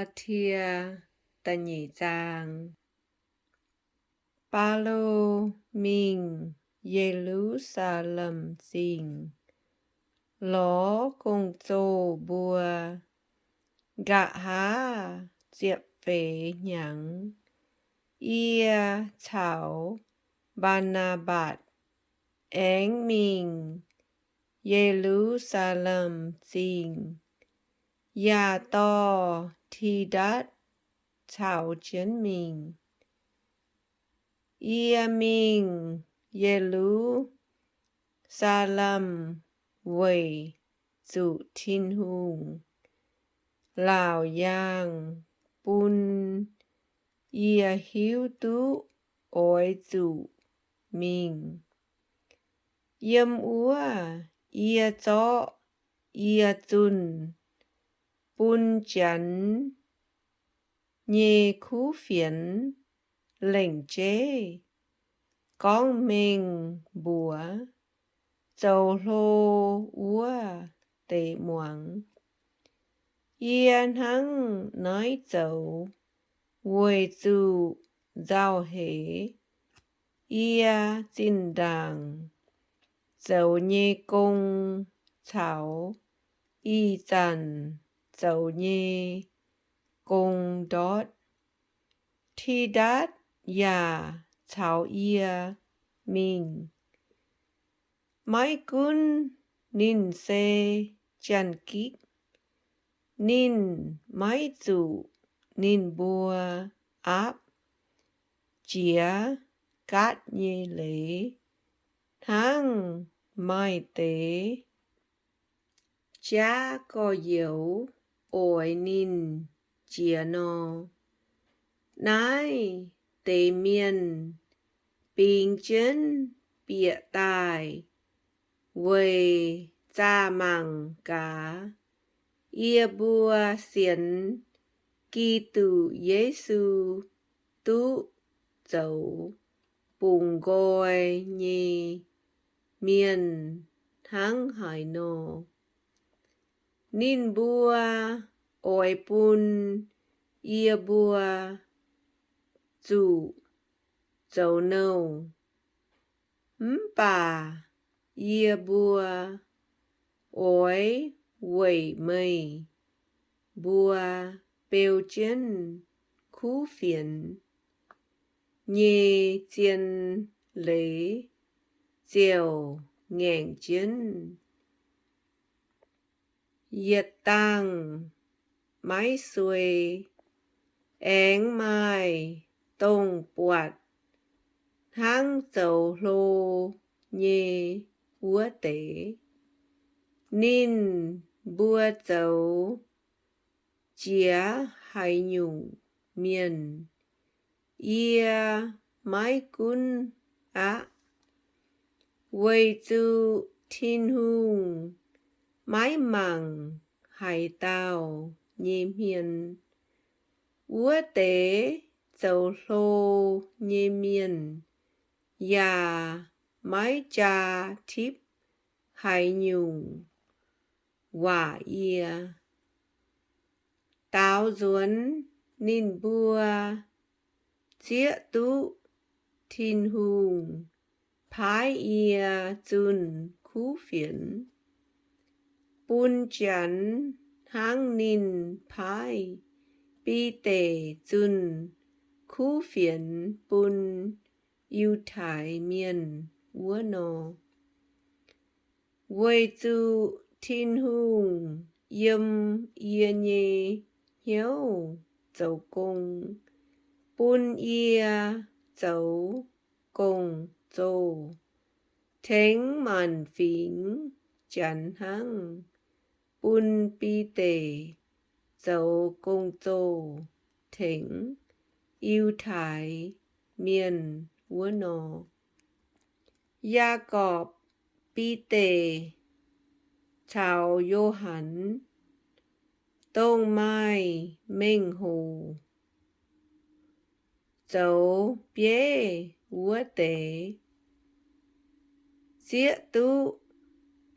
Gaa^laa^tie da'nyeic zaang. Baulo mingh Ye^lu^saa^lem Zingh lorz gong-zoh mbuo. Nqa'haav ziepc feix hnyangx, yie caux Mbaa^naa^mbatc aengx mingh Ye^lu^saa^lem Zingh, yaac dorh Tidatv caux jienv mingh. Yie mingh Ye^lu^saa^lem weic zuqc Tin-Hungh laauc yaangh bun yie hiuv duqv oix zuqc mingh. Yiem wuov yie zorqv yie zunh bun Janx nyei kuv fienx lengc jeiv gorngv mengh mbuox zoux hlo wuov deix muangx. Yie hnangv naaiv zoux weic zuqc nzauh heix yie zinh ndaangc zoux nyei gong caux ih zanc zoux nyei gong ndortv. Tidatv yaac caux yie mingh. Maiv gunv ninh se jan-gikv, ninh maiv zuqc ninh mbuo aapv jiex gaatv nyei leiz hnangv maaih deix jaav gorx-youz oix ninh jiex nor. Naaiv deix mienh bingx jienv bieqc daaih weic zaah mangc gaax yie mbuo sienx Giduc Yesu duqv zoux bungx nqoi nyei mienh hnangv haaix nor. Ninh mbuo oix bun yie mbuo zuqc zoux nouh, mv baac yie mbuo oix weic meih mbuo beu jienv kuv fienx nyei zien leiz ziouc ngaengc jienv. Yietc dangh maiv suei, aengx maaih dongh buatc hnangv zoux hlo nyei wuov deix. Ninh mbuo zoux jiex haaix nyungc mienh, yie maiv gunv aqv, weic zuqc Tin-Hungh maiv mangc haaix dauh nyei hmien. Wuov deix zoux hlo nyei mienh yaac maiv jaa tipv haaix nyungc waac yie. Daaux nzuonx ninh mbuo zieqv duqv Tin-Hungh paaiv yie zunh kuv fienx bun Janx hnangv ninh paaiv Bide zunh kuv fienx bun Yiutai Mienh wuov nor. Weic zuqc Tin-Hungh yiem yie nyei hnyouv zoux gong, bun yie zoux gong-zoh tengx maanc fingx Janx hnangv, bun Bide zoux gong-zoh tengx Yiutai Mienh wuov nor. Yaagorpc, Bide caux Yo^han, dongh maaih mengh hoc zoux bieiv wuov deix, zieqv duqv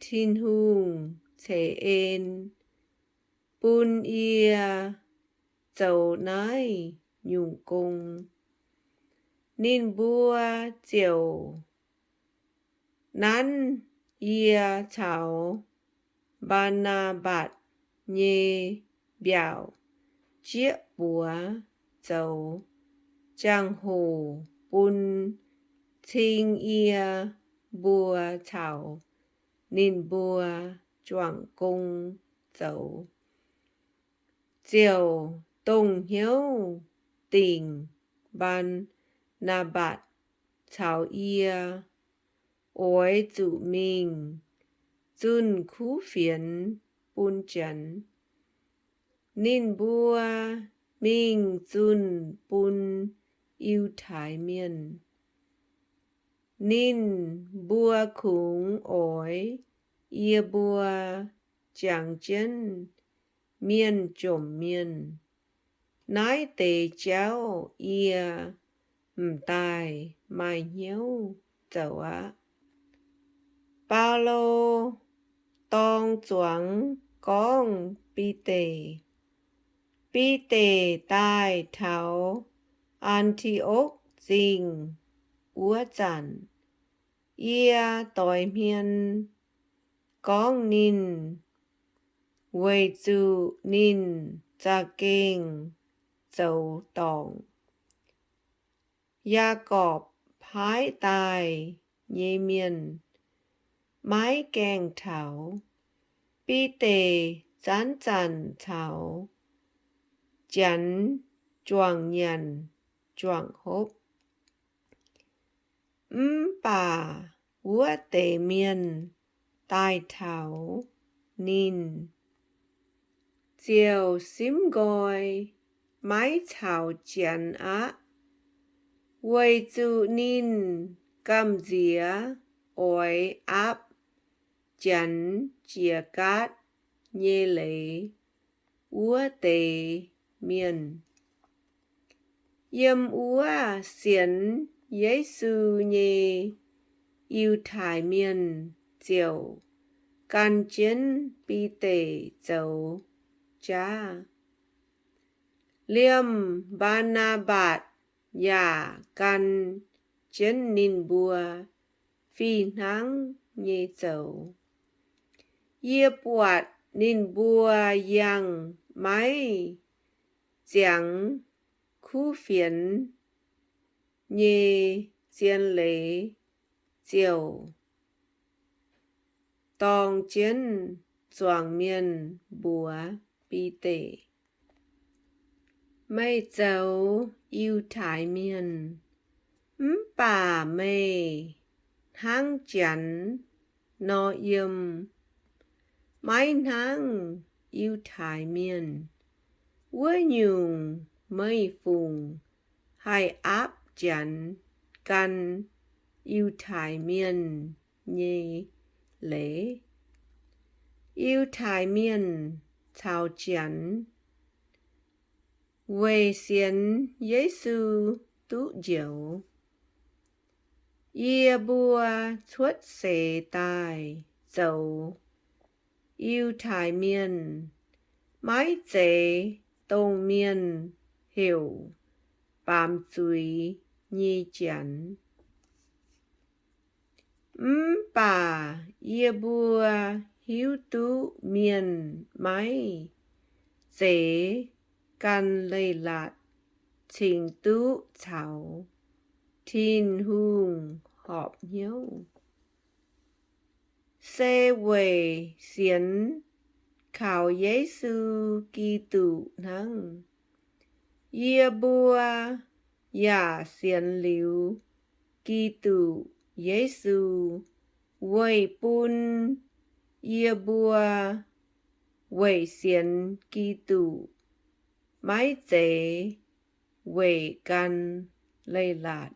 Tin-Hungh ceix en bun yie zoux naaiv nyungc gong. Ninh mbuo ziouc nanv yie caux Mbaa^naa^mbatc nyei mbiaauc jieqv buoz zoux jangx-hoc bun cing yie mbuo caux ninh mbuo juangc gong zoux, ziouc dongh hnyouv dingc Mbaa^naa^mbatc caux yie oix zuqc mingh zunh kuv fienx bun Janx. Ninh mbuo mingh zunh bun Yiutai Mienh. Ninh mbuo kungx oix yie mbuo jangx jienv mienh jomc mienh. Naaiv deix jauv yie m'daaih maaih hnyouv zoux aqv. Baulo dorng zuangx gorngv Bide. Bide daaih taux An^ti^okv Zingh wuov zanc, yie doix hmien gorngv ninh weic zuqc ninh za'gengh zoux dorngc. Yaagorpc paaiv daaih nyei mienh maiv gaengh taux. Bide zanc-zanc caux Janx juangc nyanc juangc hopv. Mv baac wuov deix mienh daaih taux ninh ziouc simv nqoi, maiv caux Janx aqv, weic zuqc ninh gamh nziex oix aapv Janx jiex gaatv nyei leiz wuov deix mienh. Yiem wuov sienx Yesu nyei Yiutai Mienh ziouc gan jienv Bide zoux jaav. Liemh Mbaa^naa^mbatc yaac gan jienv ninh mbuo fih hnangv nyei zoux. Yie buatc ninh mbuo yangh maiv ziangx kuv fienx nyei zien leiz ziouc dorng jienv zuangx mienh mbuox Bide, Meih zoux Yiutai Mienh, mv baac meih hnangv Janx nor yiem, maiv hnangv Yiutai Mienh. Wuov nyungc, meih fungc haih aapv Janx gan Yiutai Mienh nyei leiz? Yiutai Mienh caux Janx weic sienx Yesu duqv njoux. Yie mbuo cuotv seix daaih zoux Yiutai Mienh, maiv zeiz dongh mienh heuc baamz zuiz nyei Janx. Mv baac yie mbuo hiuv duqv mienh maiv zeiz gan leiz-latc cingx duqv caux Tin-Hungh horpc hnyouv, se weic sienx kaux Yesu Giduc hnangv. Yie mbuo yaac sienx liuz Giduc Yesu weic bun yie mbuo weic sienx Giduc, maiv zeiz weic gan leiz-latc,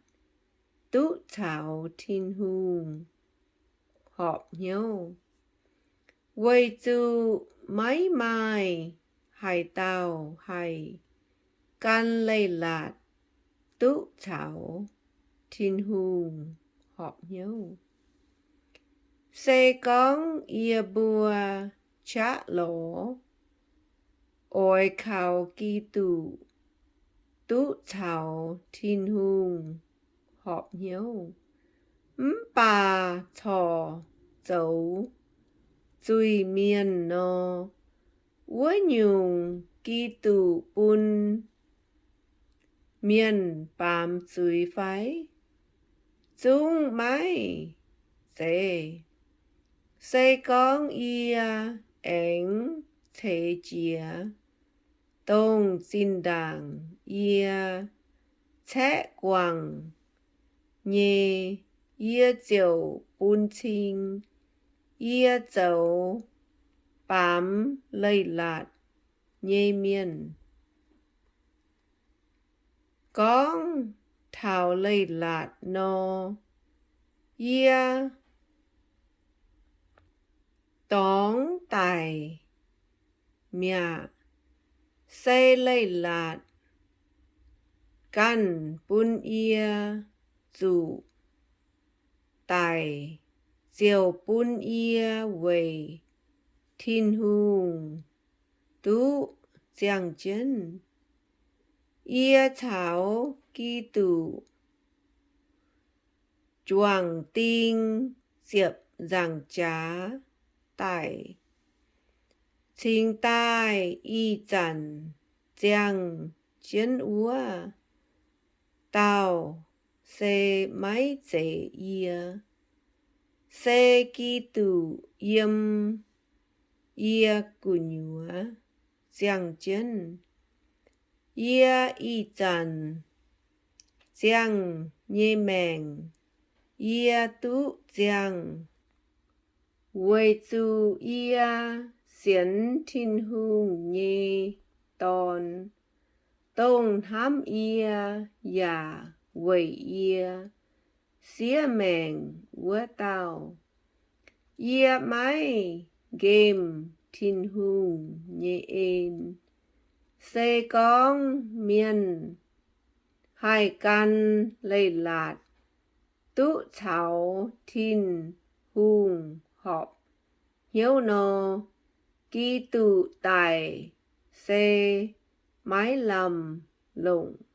duqv caux Tin-Hungh horpc hnyouv, weic zuqc maiv maaih haaix dauh haih gan leiz-latc duqv caux Tin-Hungh horpc hnyouv. Se gorngv yie mbuo qaqv lorz oix kaux Giduc duqv caux Tin-Hungh horpc hnyouv, mv baac corc zoux zuiz-mienh nor, wuov nyungc Giduc bun mienh baamz zuiz fai? Zungv maiv zeiz. Se gorngv yie aengx ceix jiez, dongh zinh ndaangc yie caeqv guangc nyei, yie ziouc bun cing. Yie zoux baamz leiz-latc nyei mienh. Gorngv taux leiz-latc nor, yie dorngx daic mi'aqv. Se leiz-latc ganh bun yie zuqc daic, ziouc bun yie weic Tin-Hungh duqv ziangh jienv. Yie caux Giduc juangc ding ziepc nzaangc jaax daic. Cingx daaih ih zanc ziangh jienv wuov dauh se maiv zeiz yie, se Giduc yiem yie gu'nyuoz ziangh jienv. Yie ih zanc ziangh nyei maengc, yie duqv ziangh weic zuqc yie sienx Tin-Hungh nyei Dorn, dongh hnamv yie yaac weic yie siev maengc wuov dauh. Yie maiv nqemh Tin-Hungh nyei en. Se gorngv mienh haih gan leiz-latc duqv caux Tin-Hungh horpc hnyouv nor, Giduc daic se maiv lamh longc.